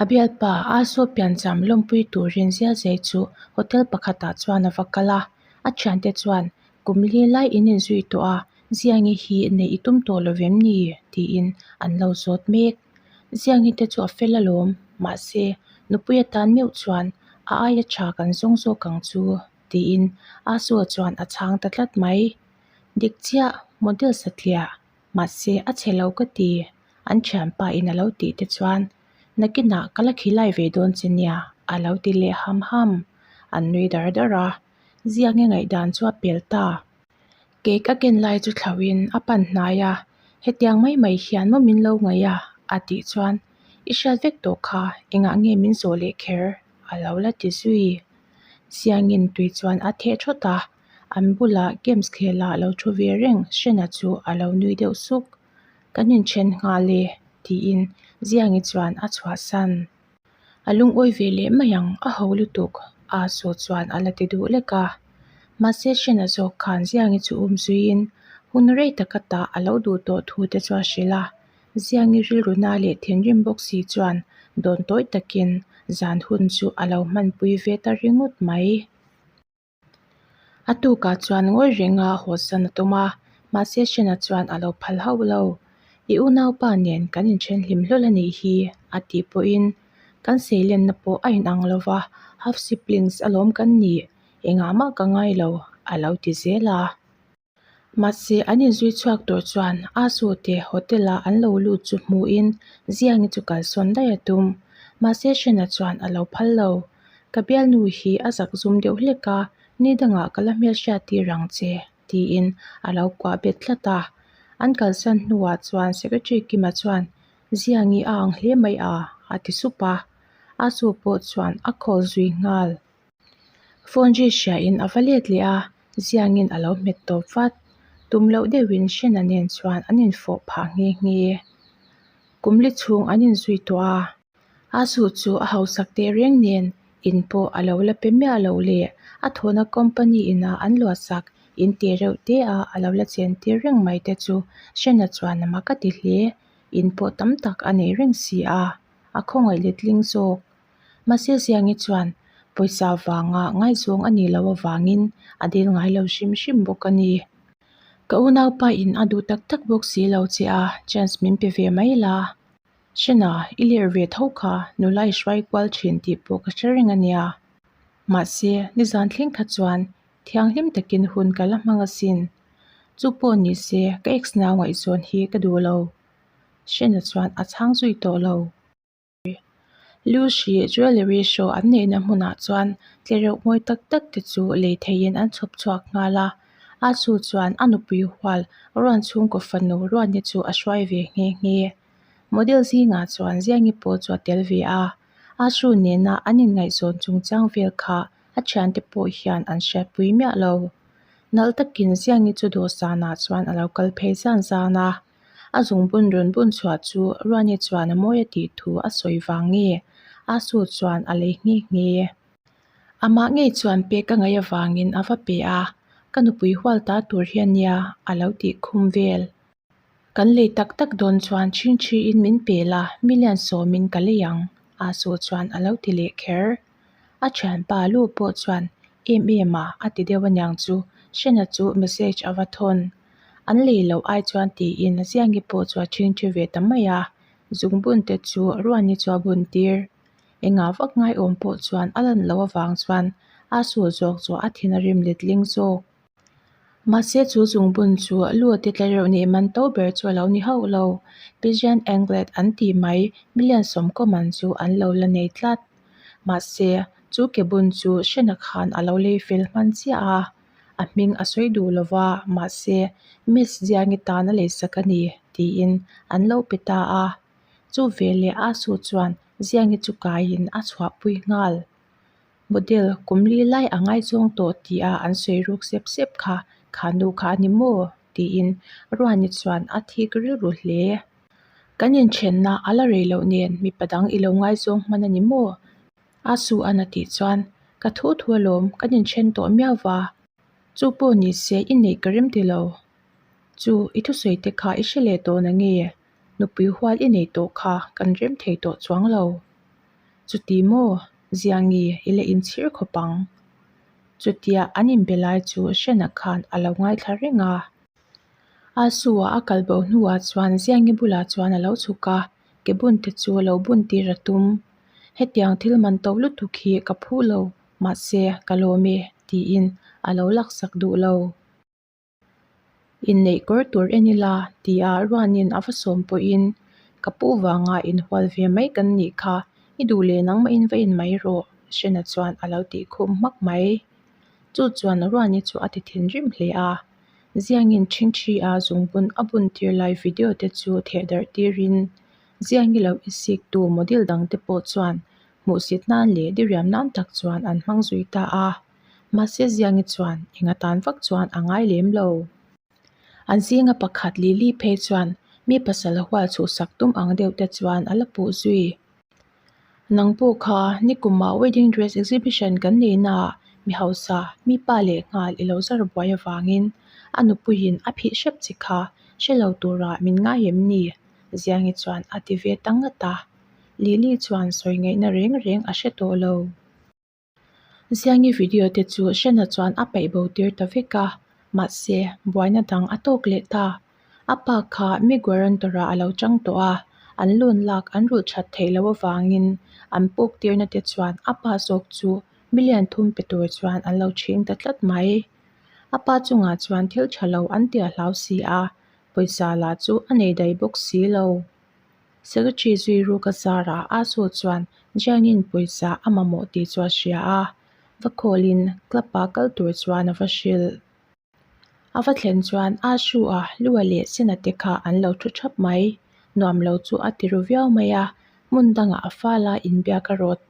A bialpa Asu piancham lawmpui turin Zialzei chu hotel pakhatah chuan a va kal a, a thiante chuan kum li lai in inzui tawh a, Ziangi hi neih i tum tawh lo vem ni? tiin an lo zawt mek. Ziangi te chu a fel alawm, mahse nupui atan meuh chuan a aia tha kan zawng zawk ang chu tiin Asua chuan a chhang ta tlat mai. Dik chiah, model satliah, mahse a chhe lo ka ti, an thianpa in a lo tih te chuan nakinah ka la khilai ve dawn che nia a lo ti leh ham ham. An nui dar dar a, Ziangi ngaihdan chu a pel ta. Cake a ken lai chu thlauhin a pan hnai a, hetiang mai mai hian maw min lo ngaih a? a tih chuan I hriat vek tawh kha engah nge min zawh leh kher? a lo la ti zui. Siangin tui chuan a theh thawt a, an bulah games khelah lo thu ve reng Hrena chu a lo nui deuh suk. Kan inthen nghal e tiin Ziangi chuan a chhuahsan. A lungawi ve leh mai ang, a ho lutuk, a saw chuan a la ti duh lek a. Mahse Hrena zawk khan Ziangi chu um zuiin hun rei taka tah a lo duh tawh thu te chu a hrilh a. Ziangi rilru na leh thinrim bawk si chuan dawn tawi takin zan hun chu a lo hmanpui ve ta ringawt mai. A tukah chuan ngawi renga hawsan a tum a, mahse Hrena chuan a lo phal hauh lo. I unaupa nen kan inthen hlim hlawl a nih hi, a tih pawhin kan seilenna pawh a inang lo va, half siblings alawm kan nih, engah mah ka ngai lo, a lo ti zel a. Mahse, an inzui chhuak tur chuan Asu te hotel a an lo lut chu hmuhin Ziangi chu kalsawn daih a tum. Mahse, Hrena chuan a lo phal lo. Ka bialnu hi a zak zum deuh hlek a, ni dangah ka la hmelhriat tir ang che, tiin a lo kuah bet tlat a. An kalsan hnuah chuan Secretary Kima chuan Ziangi a ang hle mai a, a ti sup a. Asu pawh chuan a call zui nghal. Phone ri hriain a va let leh a, ziangin a lo hmet tawp vat. Tum loh deuhin Hrena nen chuan an infawh phah nghe nghe. Kum li chhung an inzui tawh a, a suh chu a hausak teh reng nen in pawh a lo la pe miah lo leh a thawhna company ina an luahsak in teh reuh te a a lo la chen tir reng mai te chu Hrena chuan a mak a ti hle. In pawh tam tak a nei reng si a, a khawngaih letling zawk. Mahse Ziangi chuan pawisa vanga ngaizawng a nih loh avangin a dil ngai lo hrim hrim bawk a ni. Ka unaupa in a duh tak tak bawk si lo che a, chance min pe ve mai la. Hrena, i ler ve tho kha, nula i hruai kual thin tih pawh ka hre reng a nia. Mahse, nizan thleng kha chuan thianghlim takin hun ka la hmang asin. Chu pawh ni se, ka ex nau ngaihzawn hi ka duh lo. Hrena chuan a chhang zui tawh lo. Lucy jewellery show an neihna hmunah chuan tlereuh mawi tak tak te chu lei theihin an chhawp chhuak nghal a, a chu chuan a nupui hual ruan chhungkaw fanu Ruani chu a hruai ve nghe nghe. Model zingah chuan Ziangi pawh chu a tel ve a, a hru nena an inngaihzawn chungchang vel kha a thiante pawh hian an hriatpui miah lo. Nalh takin Ziangi chu dawhsanah chuan a lo kal phei zan zan a. A zungbun rawn bun chhuah chu Ruani chuan a mawi a tih thu a sawi vang nge a su chuan a lei nghe nghe. Amah ngei chuan pek a ngaih avangin a va pe a, ka nupui hual ta tur hi a nia a lo tih khum vel. Kan lei tak tak dawn chuan chhingchhiin min pe la, million sawmin ka lei ang a su chuan a lo ti leh kher. A thianpa lu pawh chuan em em a a ti deuh aniang chu Hrena chu message a va thawn. An lei loh ai chuan tiin Ziangi pawh chu a ṭhingṭhi ve ta mai a, zungbun te chu Ruani chu a bun tir. Engah vak ngaiawm pawh chuan a lan loh avang chuan a sul zawk chu a thin a rim letling zawk. Mahse chu zungbun chu lu a ti tla reuh nih man to ber chu a lo ni hauh lo. Pigeon Anglet an tih mai million sawmkaw man chu an lo la nei tlat. Mahse chu ke bun chu Hrena khan a lo lei fel hman chiah a. A hming a sawi duh lo va, mahse Miss Ziangi tan a leisak a ni, tiin an lo pe ta a. Chu veleh a su chuan Ziangi chu kaiin a chhuahpui nghal. Model kum li lai a ngaizawng tawh tia an sawi ruk sep sep kha, kha nu kha a ni maw? tiin Ruani chuan a thik rilru hle. Kan inthenna a la rei loh nen mipa dang i lo ngaizawng hman a ni maw? A su a na tih chuan, Ka thu thu alawm, kan inthen tawh miau va. Chu pawh ni se i neih ka rem ti lo. Chu, i thusawi te kha i hre leh tawh na nge? Nupui hual i nei tawh kha kan rem thei tawh chuang lo. Chuti maw? Ziangi, i la inchhir khawp ang. Chutia an inbe lai chu Hrena khan a lo ngaithla reng a. A su-a a kal bo hnuah chuan Ziangi bulah chuan a lo chhuk a, ke bun te chu lo bun tir a tum. Hetiang thil man to lutuk hi ka phu lo, mahse ka lawm e, tiin a lo laksak duh lo. Inneih kawr tur en ila tia Ruanin a va sawm pawhin ka pu vanga inhual ve mai kan nih kha, i duh leh nangmahin va in mai rawh, Hrena chuan a lo tih khum hmak mai. Chu chuan Ruani chu a ti thinrim hle a, Ziangin ṭhingṭhi a zungbun a bun tir lai video te chu theh darh tirin Ziangi lo i siktu model dangte pawh chuan hmuhsit nan leh diriam nan tak chuan an hmang zui ta a. Mahse Ziangi chuan eng atan vak chuan a ngai lem lo. An zinga pakhat Lily phei chuan mi pasal hual chhuhsak tum ang deuh te chuan a la puh zui. Nang pawh kha nikumah wedding dress exhibition kan nei naah mi hausa, mi pa leh nghal i lo zar buai avangin a nupuiin a phih hrep che kha hre lo turah min ngai em ni? Ziangi chuan a ti ve ta ngat a. Lily chuan sawi ngaihna reng reng a hre tawh lo. Ziangi video te chu Hrena chuan a paih bo tir ta vek a, mahse buaina dang a tawk leh ta. A pa kha mi guarantor-ah a lo chang tawh a, an loan lak an rulh that theih loh avangin an puk tirna te chuan a pa zawk chu million thum pe tur chuan an lo chhing ta tlat mai. A pa chungah chuan thil tha lo an tia hlau si a, pawisa lah chu a nei daih bawk si lo. Secretary zui ruk a zarah a saw chuan Jiangin pawisa a mamawh tih chu a hria a, va khawlin club ah kal tur chuan a va hrilh. A va thlen chuan a hru a Lua leh Sena te kha an lo thu thap mai. Nuam lo chu a ti ru viau mai a, hmun dangah a fal a inbiak a rawt.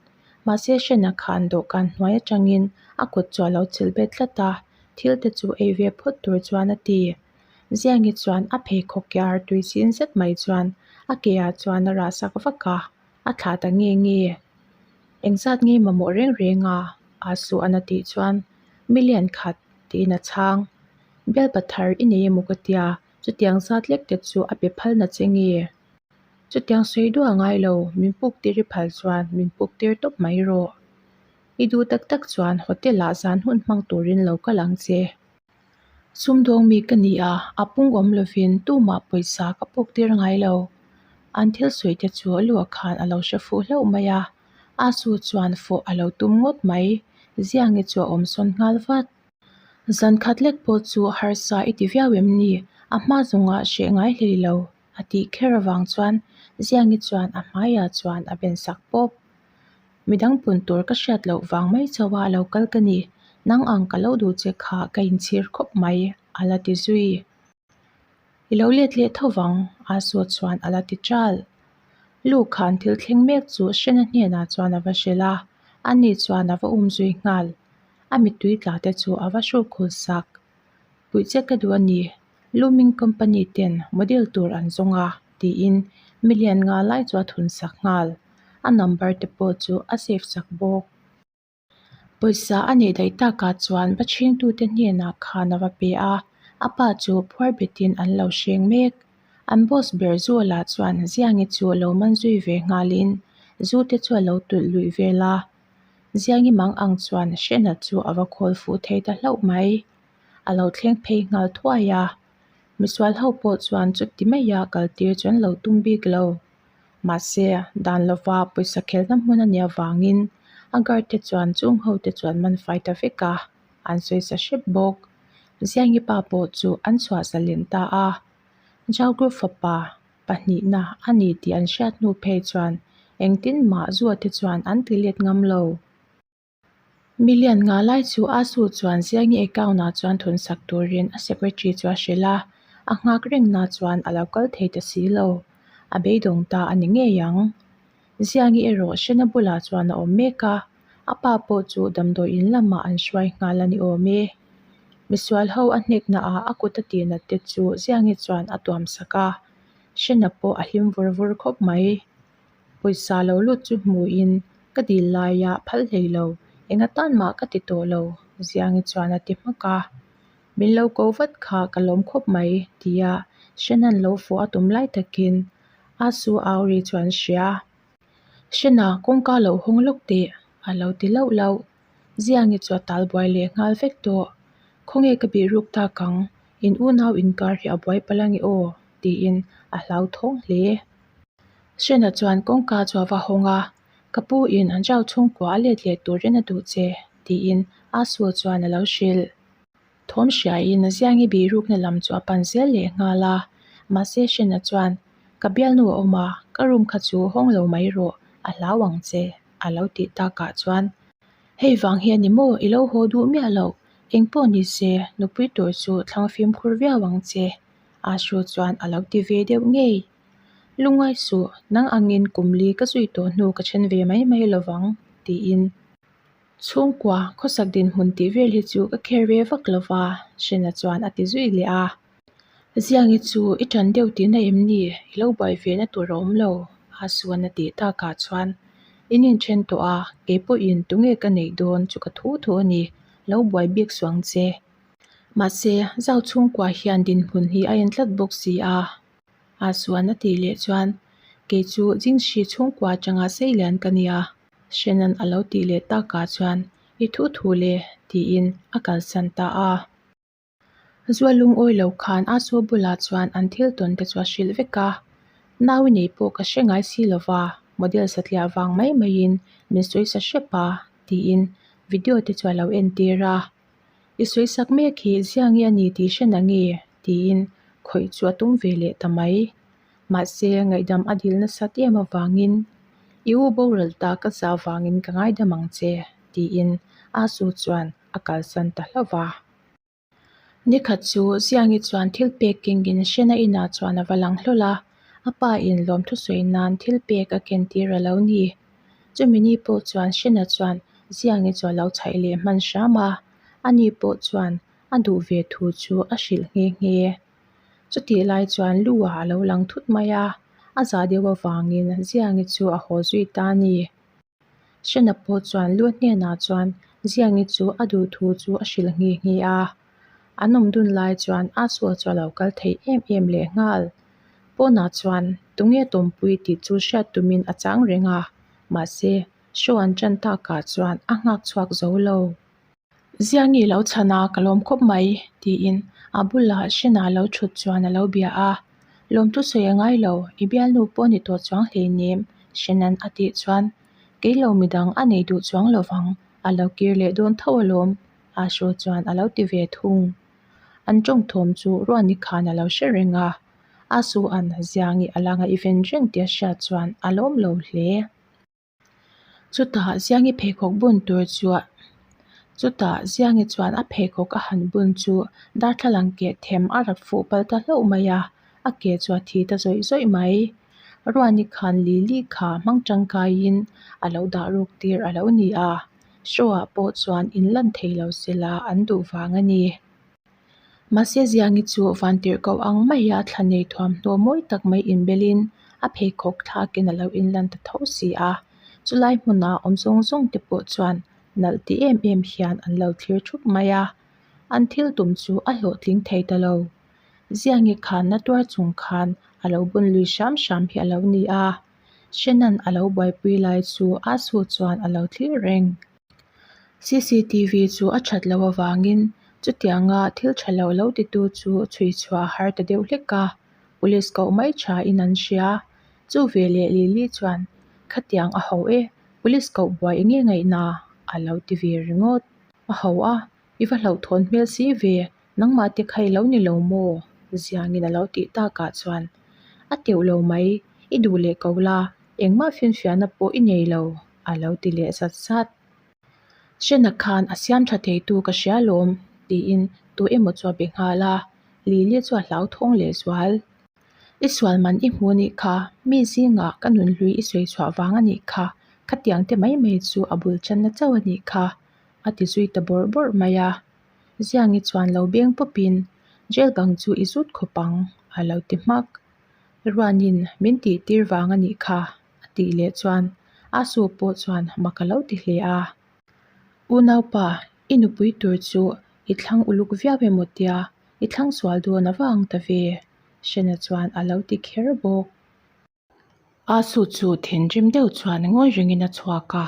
Mahse Sena khan dawhkan hnuai atangin a kut chu a lo chilh bet tlat a, thil te chu ei ve phawt tur chuan a ti. Ziangi chuan a pheikhawk ke ar tui chin zet mai chuan a ke ah chuan a rah sak vak a, a thlah ta nge nge. Engzat nge mamawh reng reng a? A suh an a tih chuan million khat tiin a chhang. Bialpa thar i nei emaw ka tia, chutiang zat lek te chu a pe phal na che nge? Chutiang sawi duah ngai lo, min puk tir i phal chuan min puk tir tawp mai rawh. I duh tak tak chuan hotel ah zan hun hmang turin lo kal ang che. Sumdawng mi ka ni a, a pung awm lovin tumah pawisa ka puk tir ngai lo. An thil sawi te chu luah khan a lo hre fuh hlauh mai a, a su chuan fawh a lo tum ngawt mai. Ziangi chu a awm sawn nghal vat. Zan khat lek pawh chu harsa i ti viau em ni? A hma zawngah hreh ngai hlei lo, a tih kher avang chuan Ziangi chuan a hmaiah chuan a ben sak pawp. Midang pun tur ka hriat loh vang mai chauh a lo kal ka ni, nang ang ka lo duh che kha ka inchhir khawp mai, a la ti zui. I lo let leh tho vang, a saw chuan a la ti ṭal. Lu khan thil thleng mek chu Hrena hnenah chuan a va hrilh a, ani chuan a va um zui nghal. A mittui tla te chu a va hruk khul sak. Puih che ka duh a ni, Luming company ten model tur an zawng a, tiin million nga lai chu a thun sak nghal. A number te pawh chu a save sak bawk. Pawisa a neih daih takah chuan va chhingtute hnenah khan a va pe a, a pa chu phuar betin an lo hreng mek. An boss ber Zuala chuan Ziangi chu lo man zui ve nghalin zu te chu a lo tulh luih vel a. Ziangi mang ang chuan Hrena chu a va khawl fuh thei ta hlauh mai. A lo thleng phei nghal thuai a, misual ho pawh chuan chuti maia kal tir chu an lo tum bik lo. Mahse, dan lova pawisa khelna hmun a nih avangin a guard te chuan chung ho te chuan man fai ta vek a, an sawi sa hrep bawk. Ziangi pa pawh chu an chhuah zalen ta a, Jao Group fapa pahnihna a ni tih an hriat hnu phei chuan engtin mah Zua te chuan an ti let ngam lo. Million nga lai chu a su chuan Ziangi account ah chuan thun sak turin a secretary chu a hrilh a, a nghak reng na chuan a lo kal thei ta si lo. A beidawng ta a ni ngei ang. Ziangi erawh Hrena bulah chuan a awm mek a, a pa pawh chu damdawi in lamah an hruai nghal a ni awm e. Misual ho a hnek na ah a kut a tihnat te chu Ziangi chuan a tuam sak a, Hrena pawh a hlim vur vur khawp mai. Pawisa lo lut chu hmuhin ka dil laia phal hlei lo, eng atan mah ka ti tawh lo, Ziangi chuan a ti hmak a. Min lo ko vat kha ka lawm khawp mai, tia Shannon lo fawh a tum lai takin a su au ri chuan hria. Hrena kawngka lo hawng lawk teh, a lo ti lauh lauh. Ziangi chu a tal buai leh nghal vek tawh. Khawnge ka bih ruk tak ang, in unau inkar hi a buai palh ange aw, tiin a hlauthawng hle. Hrena chuan kawngka chu a va hawng a, Ka pu in an zau chhungkua a let leh turin a duh che, tiin Asuo chuan a lo hrilh. Thawm hriain Ziangi bihrukna lam chu a pan zel leh nghal a, mahse Hrena chuan, Ka bialnu a awm a, ka room kha chu hawng lo mai rawh, a hlau ang che, a lo tih takah chuan, Hei vang hi a ni maw, i lo haw duh miah loh, engpawh ni se, nupui tur chu thlang fimkhur viau ang che, Ashu chuan a lo ti ve deuh ngei. Lungngai suh, nang angin kum li ka zui tawh hnu ka then ve mai mai lovang, tiin. Chhungkua, khawsak dinhmun tih vel hi chu ka care ve vak lo va, Hrena chuan a ti zui leh a. Ziangi chu i ṭan deuh tihna em ni? I lo buai ve na tur a awm lo, a suan a tih takah chuan in inṭhen tawh a, kei pawhin tunge ka neih dawn chu ka thu thu a ni, lo buai bik suh ang che. Mahse, zau chhungkua hian dinhmun hi a en tlat bawk si a. A suan a tih leh chuan kei chu Jingshi chhungkua atanga seilian ka nia, Shannon a lo tih leh takah chuan i thu thu le tiin a kalsan ta a. Zua lungawi lo khan a saw bulah chuan an thil tawn te chu a hrilh vek a, nau i nei pawh ka hre ngai si lova, model satliah vang mai maiin min sawi sa hrep a tiin video te chu a lo entir a. I sawisak mek hi ziangi a ni tih hre na nge? tiin khawih chu a tum ve leh ta mai. Mahse, ngaihdam a dil nasat em avangin, I u boral ta ka zah vangin ka ngaidam ang che, tiin Asu chuan a kalsan ta hlauh va. Nikhat chu Ziangi chuan thil pek kengin Hrena inah chuan a va lang hlawl a, a pa in lawmthu sawi nan thil pek a ken tir a lo ni. Chumi ni pawh chuan Hrena chuan Ziangi chu a lo chhaih leh hman hram a, ani pawh chuan a duh ve thu chu a hrilh nghe nghe. Chutih lai chuan Lu ah a lo lang thut mai a, a zah deuh avangin Ziangi chu a haw zui ta a ni. Hrena pawh chuan Lu hnenah chuan Ziangi chu a duh thu chu a hrilh nghe nghe a. An awm dun lai chuan a sual chu a lo kal thei em em leh nghal. Pawnah chuan tunge tawmpui tih chu hriat tumin a chang reng a, mahse show an tan takah chuan a nghak chhuak zo lo. Ziangi lo chhan a, ka lawm khawp mai, tiin a bulah Hrena lo thut chuan a lo bia a. Lawmtu sawi a ngai lo, i bialnu pawh ni tawh chuang hleinem, Hrenan a tih chuan, Kei lo midang a nei duh chuang lovang, a lo kir leh dawn tho alawm, Ashu chuan a lo ti ve thung. An tawng thawm chu Ruani khan a lo hre reng a, Asu an Ziangi a la ngaihven reng tih a hriat chuan a lawm lo hle. Chutah Ziangi pheikhawk bun tur chu chutah Ziangi chuan a pheikhawk a han bun chu darthlalang keh them a rap fuh palh ta hlauh mai a, a ke chu a thi ta zawih zawih mai. Ruani khan Lily kha hmang tangkaiin a lo dah ruk tir a lo ni a, show ah pawh chuan in lan thei lo sela an duh vang a ni. Mahse Ziangi chu vantirhkoh ang maia thla nei thuamhnaw mawi tak mai inbelin a pheikhawk thlakin a lo inlan ta tho si a. Chulai hmuna awm zawng zawng te pawh chuan nalh ti em em hian an lo thlir thup mai a. An thil tum chu a hlawhtling thei ta lo. Ziangi khan na tuar chung khan a lo bun lui hram hram hi a lo ni a. Hrenan a lo buaipui lai chu a su chuan a lo thlir reng. Cctv chu a that loh avangin chutianga thil tha lo lo titu chu chhui chhuah a har ta deuh hlek a, police koh mai thain an hria. Chu veleh Lily chuan, Khatiang a ho e, police koh buai eng nge ngaihna? a lo ti ve ringawt. A ho a, i va hlauhthawn hmel si ve, nangmah te kha i lo ni lo maw? Ziangin a lo tih takah chuan, A teuh lo mai, i duh leh ko la, engmah finfiahna pawh i nei lo. A lo ti leh zat zat. Hrena khan a siam tha theitu ka hria lawm, tiin tu emaw chu a be nghal a, Lily chu a hlauthawng leh zual. I sual man i hmu nih kha, mi zingah ka nunhlui i sawi chhuah vang a nih kha, khatiang te mai mai chu a bul channa chauh a nih kha, a ti zui ta bawrh bawrh mai a. Ziangi chuan lo beng pawpin, Jail bang chu i zut khawp ang, a lo ti hmak. Ruanin min tih tir vang a nih kha, a tih leh chuan a su pawh chuan mak a lo ti hle a. Unaupa, i nupui tur chu i thlang uluk viau emaw tia i thlang sual dawn a va ang ta ve, Hrena chuan a lo ti kher bawk. Asu chu thinrim deuh chuan ngawi rengin a chhuak a,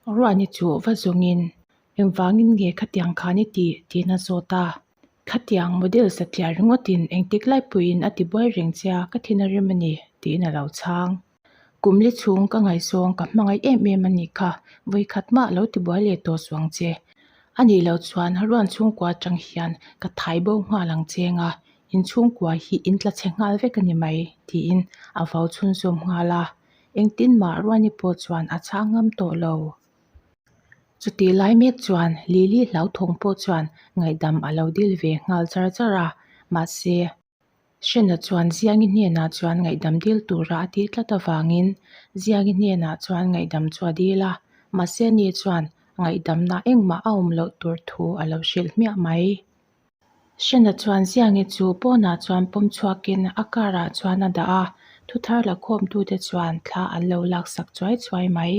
Ruani chu va zawngin engvangin nge khatiang khan i tih tiin a zawt a. Khatiang model satliah ringawtin engtik lai pawhin a tibuai reng che a, ka thin a rem a ni tiin a lo chhang. Kum li chhung ka ngaihzawng ka hmangaih em em a nih kha, vawikhat mah lo tibuai leh tawh suang che. A nih loh chuan ruan chhungkua atang hian ka thai bo nghal ang cheng a, in chhungkua hi in tla chhe nghal vek a ni mai tiin a vau chhunzawm nghal a. Engtin mah Ruani pawh chuan a chhang ngam tawh lo. Chutih lai mek chuan Lily hlauthawng pawh chuan ngaihdam a lo dil ve nghal char char a, mahse, Hrena chuan Ziangi hnenah chuan ngaihdam dil tura a tih tlat avangin Ziangi hnenah chuan ngaihdam chu a dil a, mahse ani chuan ngaihdamna engmah a awm loh tur thu a lo hrilh hmiah mai. Hrena chuan Ziangi chu pawnah chuan pawm chhuakin a car ah chuan a dah a, thuthar la khawmtute chuan thla an lo laksak chuai chuai mai.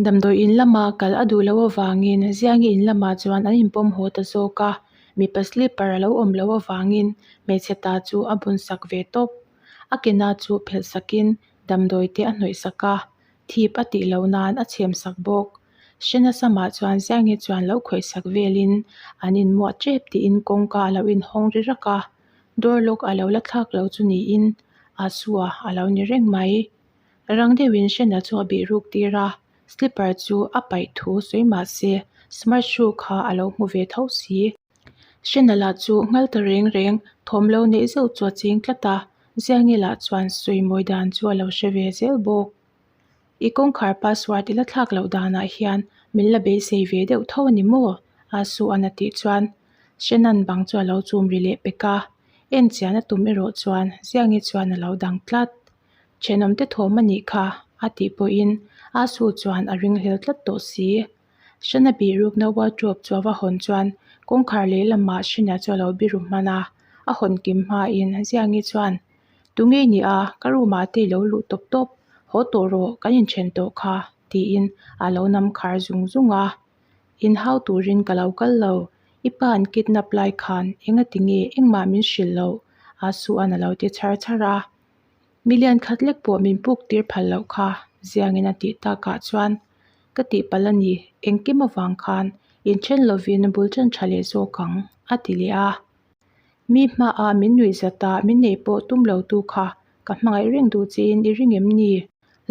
Damdawi in lama kal a duh loh avangin Ziangi in lamah chuan an inpawm haw ta zawk a, mipa slipper a lo awm loh avangin hmeichhe ta chu a bun sak ve tawp. A ke na chu phelh sakin damdawi te a hnawih sak a, thip a tih loh nan a chhem sak bawk. Hre nasa mah chuan Ziangi chuan lo khawih sak velin an inmuah tep tiin kawngka a lo inhawng ri rak a, door lock a lo la thlak lo chu niin Asua a lo ni reng mai. Rang deuhin Hrena chu a bih ruk tir a, slipper chu a paih thu sawi mah se smart shoe kha a lo hmu ve tho si. Hrena lah chu nghal ta reng reng thawm lo neih zeuh chu a ching tlat a, Ziangi lah chuan sawi mawi dan chu a lo hre ve zel bawk. I kawngkhar password i la thlak loh danah hian min la beisei ve deuh tho a ni maw? Asuan a tih chuan Hrenan bang chu a lo chum ri leh pek a, en chian a tum erawh chuan Ziangi chuan a lo dang tlat. Thenawmte thawm a nih kha, a tih pawhin Asu chuan a ringhlel tlat tawh si. Hrena bih rukna wardrobe chu a va hawn chuan kawngkhar lehlamah Hrena chu a lo biru hman a, a hawn kim hmain Ziangi chuan, Tunge i nih a, ka room ah te i lo luh tawp tawp, haw tawh rawh, kan inthen tawh kha, tiin a lo nam khar zung zung a. Inhau turin ka lo kal lo, i pa an kidnap lai khan engati nge engmah min hrilh loh? Asuan a lo ti chhar chhar a. Million khat lek pawh min puk tir phal loh kha, Ziangin a tih takah chuan ka tihpalh a ni, engkim avang khan inthen lovin bul ṭan ṭha leh zawk ang, a ti leh a. Mi hmaah min nuih zat a, min neih pawh tum lo tu kha ka hmangaih reng duh chiin i ring em ni?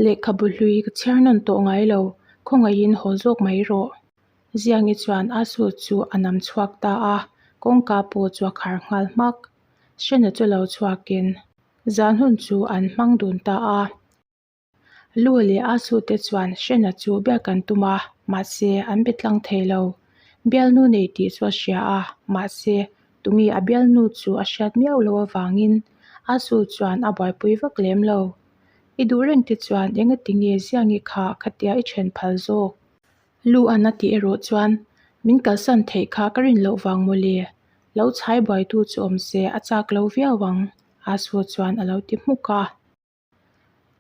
Lehkhabu hlui ka chhiar nawn tawh ngai lo, khawngaihin haw zawk mai rawh. Ziangi chuan a suit chu a nam chhuak ta a, kawngka pawh chu a khar nghal hmak. Hrena chu lo chhuakin zan hun chu an hmang dun ta a. Lu leh a sute chuan Hrena chu biak an tum a, mahse an be tlang thei lo. Bialnu nei tih chu a hria a, mahse tunge a bialnu chu a hriat miau loh avangin a su chuan a buaipui vak lem lo. I duh reng te chuan engati nge Ziangi kha khatia i then phal zawk? Lu an a tih erawh chuan min kalsan theih kha ka rin loh vang mawle. Lo chhai buaitu chu awm se a chak lo viau ang, a su chuan a lo ti hmuk a.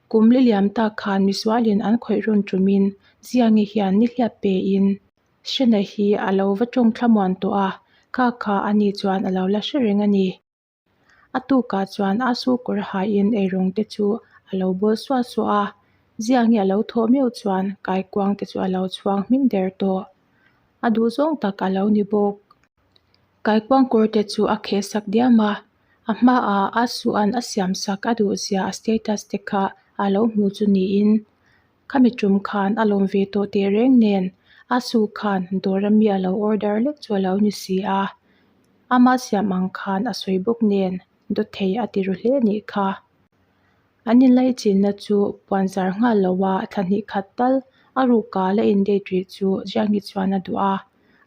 Kum li liam tak khan misualin an khawih rawn tumin Ziangi hian nihliap pein Hrena hi a lo va tawng thlamuan tawh a, kha kha ani chuan a lo la hre reng a ni. A tukah chuan a su kawr hain eirawng te chu a lo bawl suah suah a, Ziangi a lo thawh meuh chuan kaikuang te chu a lo chhuang hming der tawh. A duhzawng tak a lo ni bawk. Kaikuang kawr te chu a kheh sak diam a, A hmaah a suan a siam sak a duh zia a status te kha a lo hmu chu niin khami tum khan a lawm ve tawh teh reng nen a su khan dawr a mi a lo order lek chu a lo ni si a, ama siam ang khan a sawi bawk nen dawt thei a ti ru hle nih kha. An inlaichinna chu puan zar nghal lo a, thla hnih khat tal a ruka la in date rih chu Jiangi chuan a duh a,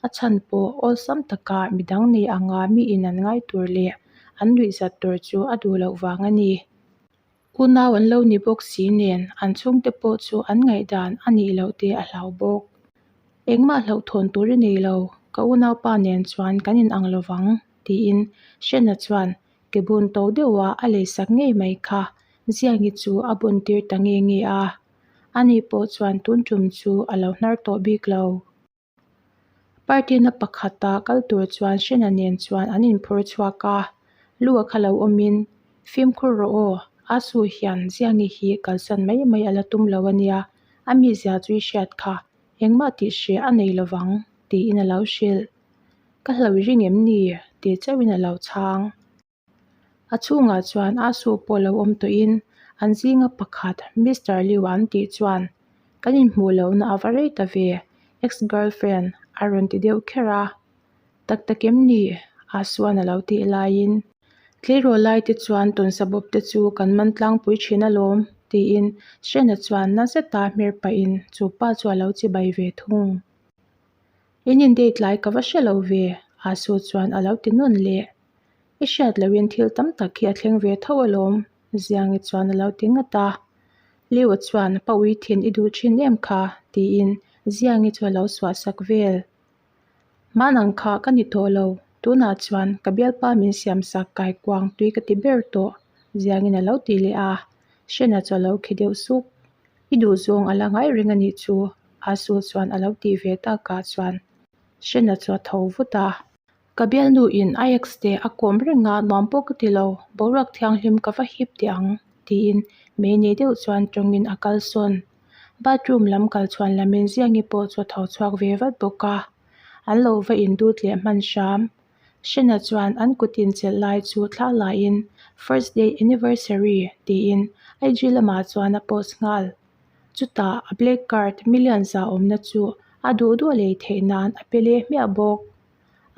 a chhan pawh awlsam taka midang nei anga mi in an ngai tur leh an nuih zat tur chu a duh loh vang a ni. Unau an lo ni bawk si nen an chhungte pawh chu an ngaihdan a nih loh te a hlau bawk. Engmah hlauhthawn tur i nei lo, ka unaupa nen chuan kan inang lovang tiin Hrena chuan Ke bun to deuha a leisak ngei mai kha Ziangi chu a bun tir ta nge nge a, ani pawh chuan tun tum chu a lo hnar tawh bik lo. Party na pakhata kal tur chuan Hrena nen chuan an inphur chhuak a, Lua kha lo awmin. Fimkhur rawh aw, Asu hian Ziangi hi kalsan mai mai a la tum lo a nia, a mizia chu i hriat kha, engmah tih hreh a nei lovang, tiin a lo hrilh. Ka hlo i ring em ni? ti chauhin a lo chhang. A chhungah chuan Asu pawh lo awm tawhin an zinga pakhat Mister Liu an tih chuan, Kan inhmuh lohna a va rei ta ve, ex-girlfriend a rawn ti deuh kher a. Tak tak em ni? Asuan a lo tih laiin, Tleirawl lai te chuan tawnsa bawp te chu kan man tlangpui thin alawm, tiin Shrena chuan na zeta hmer pahin chu pa chu a lo chibai ve thung. In in date lai ka va hre lo ve, Asu chuan a lo ti nawn leh. I hriat lohin thil tam tak hi a thleng ve tho alawm, Ziangi chuan a lo ti ngat a. Liu-a chuan, Pa ui thin i duh thin em kha? tiin Ziangi chu a lo suah sak vel. Hman ang kha ka ni tawh lo, tunah chuan ka bialpa min siam sak kaikuang tui ka ti ber tawh, Ziangin a lo ti leh a. Hrena chu a lo khi deuh suk. I duhzawng a la ngai reng a nih chu, Asu chuan a lo tih ve takah chuan Hrena chu a tho vut a. Ka bialnu in a ex te a kawm reng a, nuam pawh ka ti lo, boruak thianghlim ka va hip teh ang, tiin mei nei deuh chuan tawngin a kal sawn. Bathroom lam kal chhuan lamin Ziangi pawh chu a tho chhuak ve vat bawk a, an lo va indut leh hman hram. Hrena chuan an kut inchelh lai chu thla laiin First day anniversary tiin IG lamah chuan a post nghal. Chutah a black card million za awmna chu a duh duh a lei theih nan a pe leh hmiah bawk.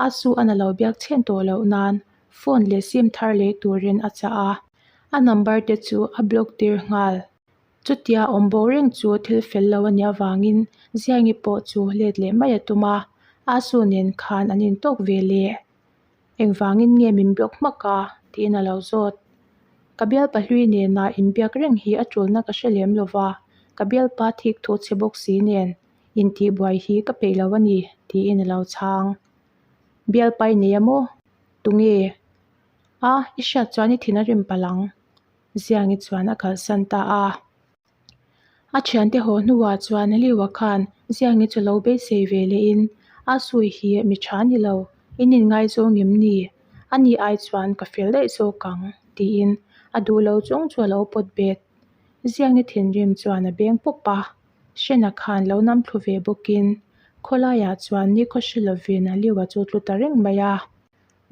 A su a na lo biak chhen tawh loh nan phone leh sim thar lei turin a chah a, a number te chu a block tir nghal. Chutia awm bo reng chu thil fel lo a nih avangin Ziangi pawh chu let leh mai a tum a, Asu nen khan an intawk ve leh. Engvangin nge min block hmak a? tiin a lo zawt. Ka bialpa hlui nena inbiak reng hi a tulna ka hre lem lo va, ka bialpa thik thu chhe bawk si nen intihbuai hi ka peih lo a ni, tiin a lo chhang. Bialpa i nei a maw? Tunge? A, i hriat chuan i thin a rim palh ang. Ziangi chuan a kalsan ta a. A thiante haw hnuah chuan Liua khan Ziangi chu lo beisei ve lehin, A sawi hi mi tha ni lo, in inngaizawng em ni? Ani ai chuan ka fel daih zawk ang, tiin a duh lo chung chu a lo pawt bet. Ziangi thinrim chuan a beng pawp a, Hrena khan lo nam thlu ve bawkin khawlaiah chuan nikhaw hre lovin Liua chu tlu ta reng mai a.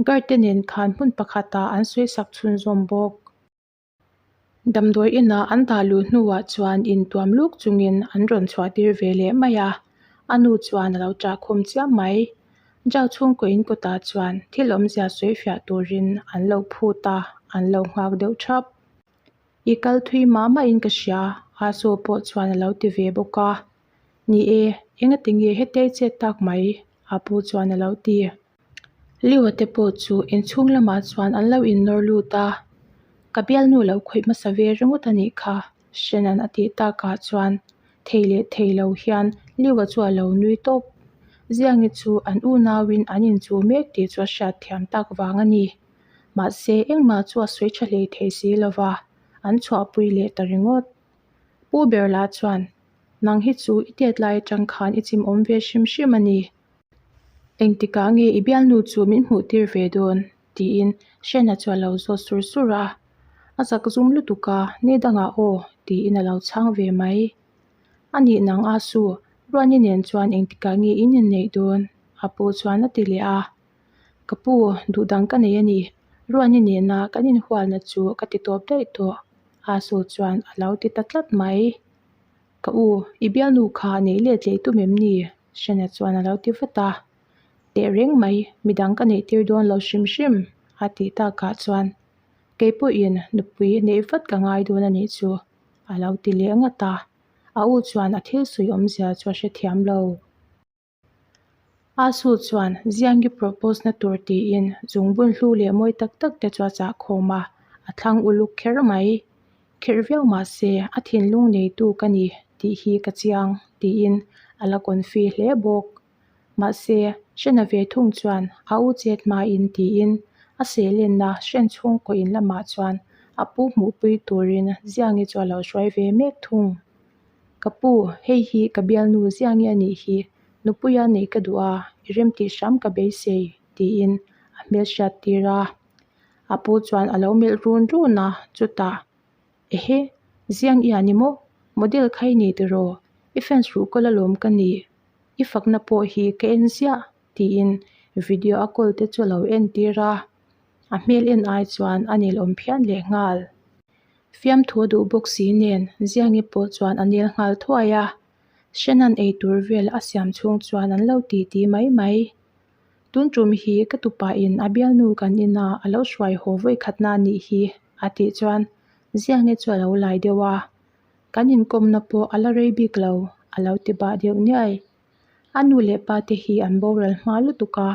Guard te nen khan hmun pakhatah an sawi sak chhunzawm bawk. Damdawi inah an dah luh hnuah chuan intuam luk chungin an rawn chhuah tir ve leh mai a, a nu chuan a lo ṭah khum chiam mai. Zau chhungkaw in kawtah chuan thil awmzia sawi fiah turin an lo phut a, an lo nghak deuh ṭhap. I kal thui mah mahin ka hria, Asaw pawh chuan a lo ti ve bawk a. Ni e, engati nge hetei chet tak mai? A pu chuan a lo ti. Liua te pawh chu inchhung lamah chuan an lo innawr lut a, ka bialnu lo khawih hmasa ve ringawt a nih kha, Shannon a tih takah chuan thei leh thei lo hian Liua chu a lo nui tawp. Ziangi chu an unauin an inchuh mek tih chu a hriat thiam tak vang a ni. Mahse, engmah chu a sawi tha hlei thei si lova, an chhuahpui leh ta ringawt. Pu ber lah chuan, Nang hi chu i tet lai atang khan i chim awm ve hrim hrim a ni. Engtikah nge i bialnu chu min hmuh tir ve dawn? tiin Hrena chu a lo zawt sur sur a. A zak zum lutuk a, ni dangah aw tiin a lo chhang ve mai. A nih nang a su, Ruani nen chuan engtikah nge in inneih dawn? A pu chuan a ti leh a. Ka pu, duh dang ka nei a ni. Ruani nena kan inhualna chu ka ti tawp daih tawh, a su chuan a lo ti ta tlat mai. Ka u, i bialnu kha neih let leh tum em ni? Hrena chuan a lo ti vat a. Teh reng mai, midang ka neih tir dawn lo hrim hrim, a tih takah chuan kei pawhin nupui neih vat ka ngai dawn a nih chu, a lo ti leh ngat a. A u chuan a thil sawi awmzia chu a hrethiam lo. A su chuan Ziangi propose na tur tiin zungbun hlu leh mawi tak tak te chu a chah khawm a, a thlang uluk kher mai. Kherh viau mah se a thinlung neitu ka ni tih hi ka chiang tiin a la confi hle bawk. Mahse, hrena ve thung chuan a u chet hmain tiin a sehlenna hren chhungkaw in lamah chuan a pu hmuhpui turin Ziangi chu a lo hruai ve mek thung. Ka pu, hei hi ka bialnu Ziangi a nih hi, nupuia neih ka duh a, i remtih hram ka beisei, tiin a hmel hriat tir a. A pu chuan a lo melh run run a, chutah, Ehe, Ziang i ani maw? Model kha i ni tiraw? I fans ruhkawl alawm ka nih. I fakna pawh hi ka en ziah, tiin video a kawl te chu a lo entir a. A hmel en ai chuan a nelawm phian lehnghal. Fiamthu a duh bawk si nen Ziangi pawh chuan a nel nghal thuai a. Hrenan ei tur vel a siam chhung chuan an lo ti ti mai mai. Tun tum hi ka tupa in a bialnu kan ina a lo hruai haw vawi khatna a nih hi a tih chuan Ziangi chu a lo lai deuh a. Kan inkawmna pawh a la rei bik lo a lo ti bah deuh niai. A nu leh pa te hi an boral hma lutuk a,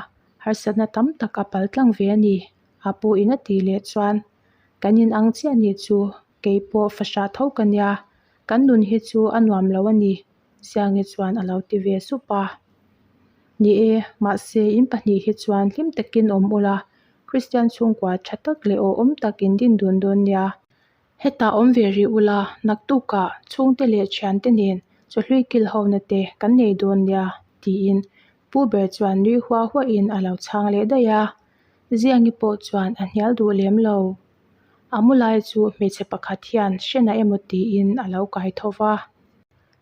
harsatna tam tak a pal tlang ve a ni, a pu in a tih leh chuan kan in ang chiah nih chu kei pawh fahrah tho ka nia, kan nun hi chu a nuam lo a ni, Siangi chuan a lo ti ve sup a. Ni e, mahse in pahnih hi chuan hlim takin awm ula, Kristian chhungkua tha tak leh awhawm tak in din dun dawn nia. Hetah awm ve rih ula, naktukah chhungte leh thiante nen chawhlui kil hona te kan nei dawn nia, tiin Pu ber chuan nui huah huahin a lo chhang leh daih a. Ziangi pawh chuan a hnial duh lem lo. A mu lai chu hmeichhe pakhat hian hrena emaw tiin a lo kai tho va.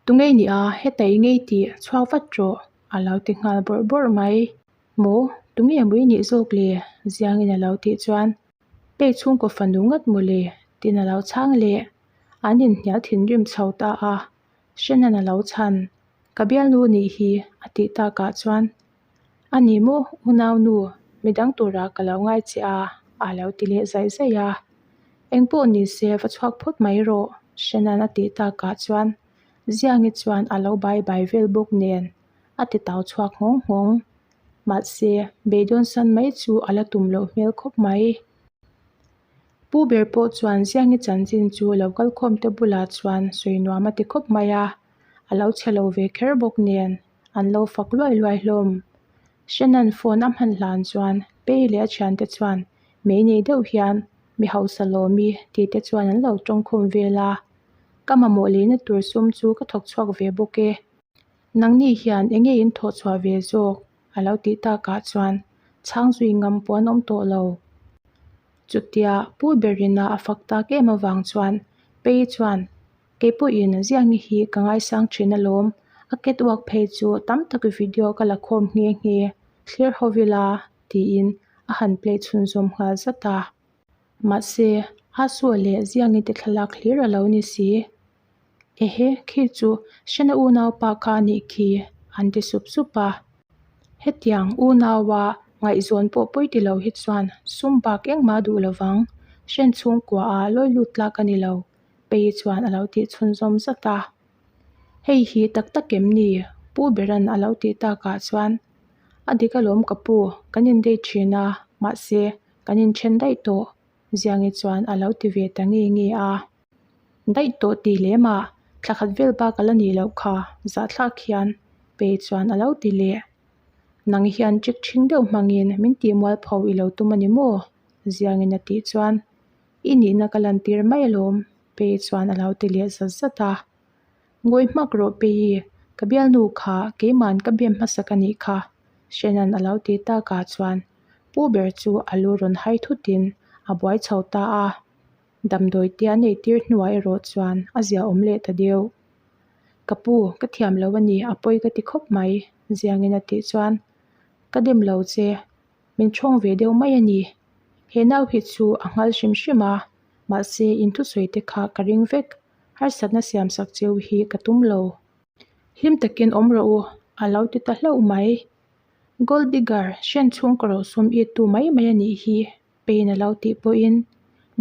Tungei nia, heta i ngei tih chhuak vat rawh, a lo ti nghal bawrh bawrh mai. Maw, tunge mui nih zawk le? Ziangin a lo tih chuan Pei chhungkaw fanu ngat maw le? Tiin a lo chhang leh. An inhnial thinrim chho ta a, Hrenan a lo chhan. Ka bialnu nih hi a tih takah chuan, A ni maw unaunu, midang turah ka lo ngai che a, a lo ti leh zaih zaih a. Engpawh ni se va chhuak phawt mai rawh, Hrenan a tih takah chuan Ziangi chuan a lo bai bai vel bawk nen a ti tau chhuak nghawng nghawng. Mahse, beidawn san mai chu a la tum loh hmel khawp mai. Pu ber pawh chuan Ziangi chanchin chu lo kal khawm te bulah chuan sawi nuam a ti khawp mai a, a lo chhe lo ve kher bawk nen an lo fak luai luai hlawm. Hrenan phone a hman hlan chuan Pei leh a thiante chuan mei nei deuh hian mi hausa lawmi tih te chuan an lo tawngkhum vel a, ka mamawh leina tur sum chu ka thawk chhuak ve bawk e. Nangni hian eng nge in thawh chhuah ve zawk? a lo tih takah chuan chhang zui ngam pawh an awm tawh lo. Chutia Pu Berina a fak tak em avang chuan Pei chuan Kei pawhin Ziangi hi ka ngaisang thin alawm, a catwalk phei chu tam tak video ka la khawm nghe nghe, thlir ho ila tiin a han play chhunzawm nghal zat a. Mahse, Asua leh Ziangi te thlalak hlir a lo ni si. Ehe, khi chu Hrena unaupa kha a nih khi, an ti sup sup a. Hetiang unaua ngaihzawn pawh pawi ti lo hi chuan sum bak engmah duh lo vang, Hren chhungkuaah lawi lut tlak a ni lo, Pei chuan a lo tih chhunzawm zat a. Hei hi tak tak em ni? Pu Beran a lo tih takah chuan, A dik alawm ka pu, kan indei thin a, mahse kan inthen daih tawh, Ziangi chuan a lo ti ve ta nge nge a. Daih tawh tih lem ah thla khat vel bak a la nih loh kha zahthlak hian Pei chuan a lo ti leh. Nang hian ṭik ṭhing deuh hmangin min tih mualpho i lo tum a ni maw? Ziangin a tih chuan I nihna ka lantir mai alawm Pei chuan a lo ti leh zat zat a. Ngawi hmak rawh Pei, ka bialnu kha keiman ka bem hmasak a nih kha Hrenan a lo ti takah chuan Pu ber chu a lu rawn hai thutin a buai chho ta a. Damdawi te a neih tir hnuah erawh chuan a ziaawm leh ta deuh. Ka pu, ka thiam lo a ni, a pawi ka ti khawp mai, Ziangin a tih chuan, Ka dem lo che, min thawng ve deuh mai a ni. He nau hi chu a nghal hrim hrim a, mahse in thusawi te kha ka ring vek, harsatna siamsak cheu hi ka tum lo. Hlim takin awm rawh u, a lo ti ta hlauh mai. Gold digger, hren chhung ka rawhsum it tu mai mai a nih hi, Pain a lo tih pawhin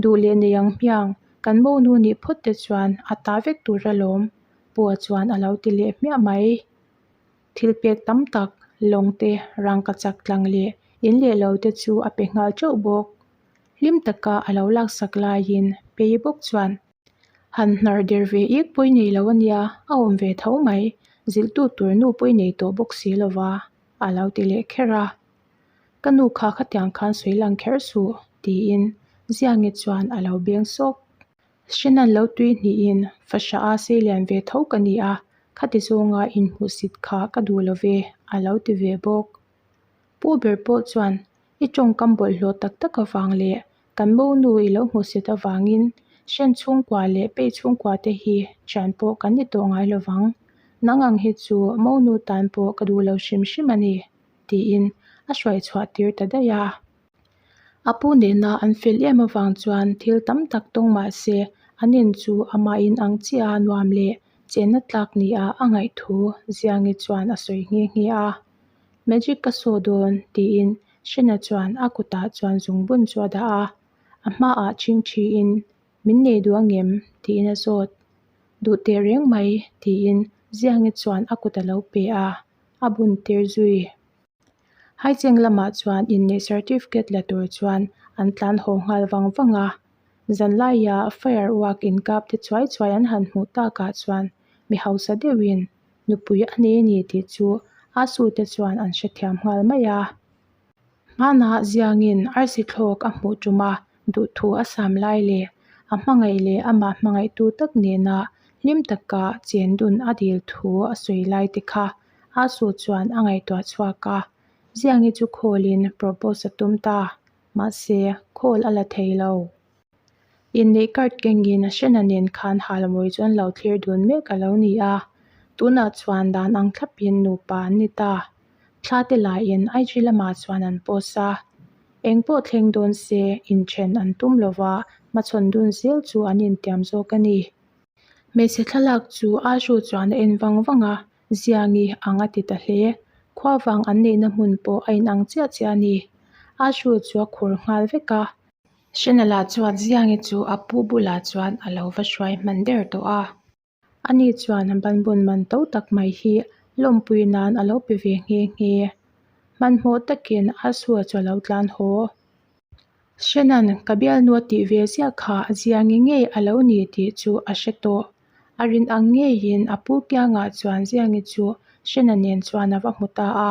duh leh nei ang hmiang kan monu nih phawt te chuan a ta vek tur alawm Pua chuan a lo ti leh hmiah mai. Thil pek tam tak lawng te rangkachak tlang leh in leh lo te chu a pe nghal teuh bawk. Hlim taka a lo laksak laiin Pei bawk chuan han hnar der ve ik pawi nei lo ania a awm ve tho mai zilhtu tur nu pawi nei tawh bawk si lova a lo ti leh kher a. Ka nu kha khatiang khan sawi lang kher suh, tiin Ziangi chuan a lo beng sawk. Hrenan lo tui hnihin fahrah a sei lian ve tho ka ni a, khati zawnga inhmuhsit kha ka duh lo ve, a lo ti ve bawk. Pu ber pawh chuan i tawngkam bawlhhlawh tak tak avang leh Kan monu i lo hmuhsit avangin Hren chhungkua leh Pei chhungkua te hi thian pawh kan ni tawh ngai lovang. Nang ang hi chu monu tan pawh ka duh lo hrim hrim a ni, tiin a hruai chhuah tir ta daih a. A pu nena an fel em avang chuan thil tam tak tawng mah se an in chu amah in ang chiah a nuam leh chenna tlak nia a ngaih thu Ziangi chuan a sawi nghe nghe a. Magic ka saw dawn, tiin Hrena chuan a kutah chuan zungbun chu a dah a, a hmaah chhingchhiin, Min nei duh angem? tiin a zawt. Duh teh reng mai, tiin Ziangi chuan a kut a lo pe a, a bun tir zui. Haicheng lamah chuan inneih certificate la tur chuan an tlan haw nghal vang vang a, zanlaia firework inkap te chuai chuai an han hmuh takah chuan mi hausa deuhin nupui a nei a ni tih chu a sute chuan an hrethiam nghal mai a. Hmanah ziangin arsi thlawk a hmuh tum a, duhthu a sam lai leh a hmangaih leh amah hmangaihtu tak nena hlim taka chen dun a dil thu a sawi lai te kha a su chuan a ngaihtuah chhuak a. Ziangi chu call-in propose a tum ta, mahse call a la thei lo. Inneih card kengin Hrena nen khan Halmawi chu an lo thlir dun mek a lo ni a, tunah chuan dan ang thlapin nupa an ni ta. Thla te laiin IG lamah chuan an post a, eng pawh thleng dawn se inthen an tum lova hmachhawn dun zel chu an intiam zawk a ni. Hmeichhe thlalak chu Ashu chuan a en vang vang a, Ziangi ang a ti ta hle. Khuavang an neihna hmun pawh a inang chiah chiah a ni. Ashu chu a khur nghal vek a. Hrenala chuan Ziangi chu a pu bulah chuan a lo va hruai hman der tawh a. Ani chuan banbun man to tak mai hi lawmpui nan a lo pe ve nghe nghe. Hmanhmawh takin Asua chu a lo tlan haw. Hrenan ka bialnu a tih ve ziah kha Ziangi ngei a lo ni tih chu a hre tawh. A rin ang ngeiin a pu kiangah chuan Ziangi chu Hrena nen chuan a va hmu ta a,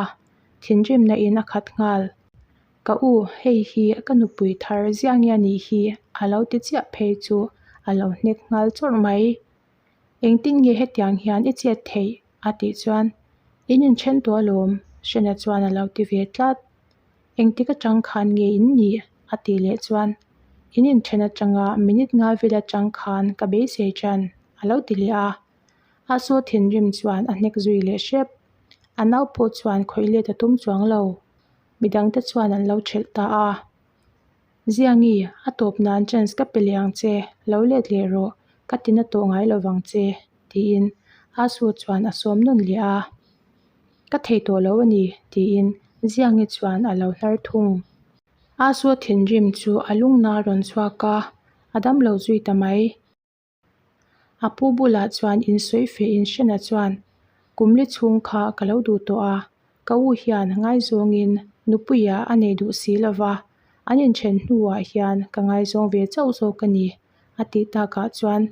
thinrimna in a khat nghal. Ka u, hei hi ka nupui thar ziah nge a nih hi? a lo ti chiah phei chu a lo hnek nghal chawrh mai. Engtin nge hetiang hian i chet theih? a tih chuan, In inthen tawh alawm, Hrena chuan a lo ti ve tlat. Engtik atang khan nge in nih? a tih leh chuan, In inthen atanga minute nga vel atang khan ka beisei ṭan, a lo ti leh a. A saw thinrim chuan a hnek zui leh hrep. A nau pawh chuan khawih let a tum chuang lo. Midangte chuan an lo thelh ta a. Ziangi, a tawp nan chance ka pe leh ang che, lo let leh rawh, ka ti na tawh ngai lovang che, tiin Asu chuan a sawm nawn leh a. Ka thei tawh lo a ni, tiin Ziangi chuan a lo hnar thung. Asu thinrim chu a lungna a rawn chhuak a, a damlo zui ta mai. A pu bulah chuan insawi feh in Hrena chuan, Kum li chhung kha ka lo duh tawh a, ka u hian ngaizawngin nupuia a nei duh si lo va, an inthen hnuah hian ka ngaizawng ve chauh zawk a ni, a tih takah chuan,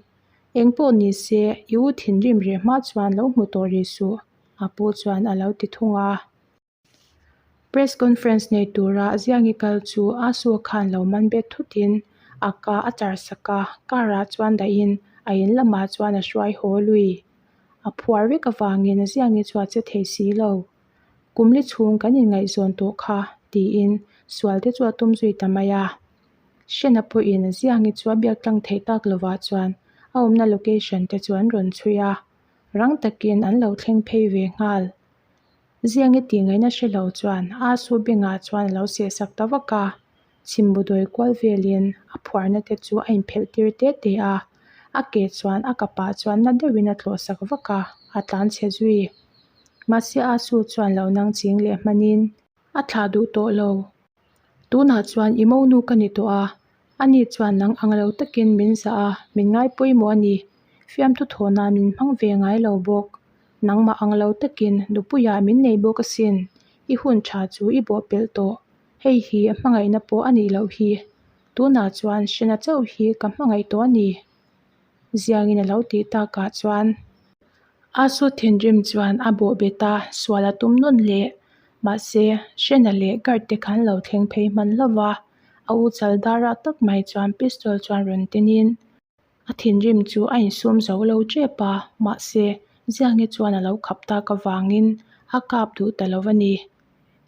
Eng pawh ni se, i u thinrim reh hma chuan lo hmu tawh rih suh, a pu chuan a lo ti thung a. Press conference nei tura Ziangi kal chu Asu khan lo man bet thutin a ka a char sak a, car ah chuan dahin a in lamah chuan a hruai haw lui. A phuar vek avangin Ziangi chu a che thei si lo. Kum li chhung kan inngaihzawn tawh kha tiin sual te chu a tum zui ta mai a. Hrena pawhin Ziangi chu a biak tlang theih tak lovah chuan a awmna location te chu an rawn chhui a, rang takin an lo thleng phei ve nghal. Ziangi tih ngaihna hre lo chuan Asu bengah chuan a lo seh sak ta vak a, chhimbu dawi kual velin a phuarna te chu a inphelh tir te te a, a ke chuan a kapah chuan na deuhin a tlawh sak vak a, a tlan chhe zui. Mahse Asu chuan lo nang ching leh hmanin a thlah duh tawh lo. Tunah chuan i monu ka ni tawh a, ani chuan nang ang lo takin min zah a, min ngai pawimawh a ni. Fiamthu thawhna min hmang ve ngai lo bawk. Nangmah ang lo takin nupuiah min nei bawk asin, i hun tha chu i bawh pelh tawh. Hei hi hmangaihna pawh a nih loh hi. Tunah chuan hrena chauh hi ka hmangaih tawh a ni. Ziangin a lo tih takah chuan Asu thinrim chuan a bawh bet a, sual a tum nawn leh. Mahse, Hrena leh guard te khan lo thleng phei hman hlauh va, a u chal darah tak mai chuan pistol chuan rawn tin in a thinrim chu a insum zo lo tep a, mahse, Ziangi chuan a lo khap tak avangin a kap duh ta lo a ni.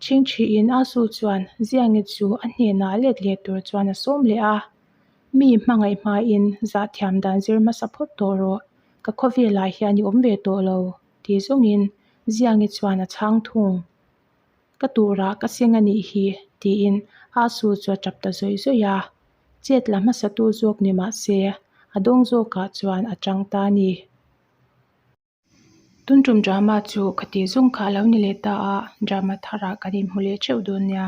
Chhingchhihin A Su chuan Ziangi chu a hnenah let leh tur chuan a sawm leh a. Mi hmangaih hmain zahthiam dan zir hmasa phawt tawh rawh, ka khawvelah hian i awm ve tawh lo, ti zawngin Ziangi chuan a chhang thung. Ka turah ka seng a nih hi, tiin A Su chu a tap ta zawih zawih a. Chet la hmasatu zawk ni mah se, a dawng zawkah chuan a chang ta a ni. Tun tum drama chu khati zawng kha a lo ni leh ta a, drama tharah kan inhmu leh theuh dawn nia.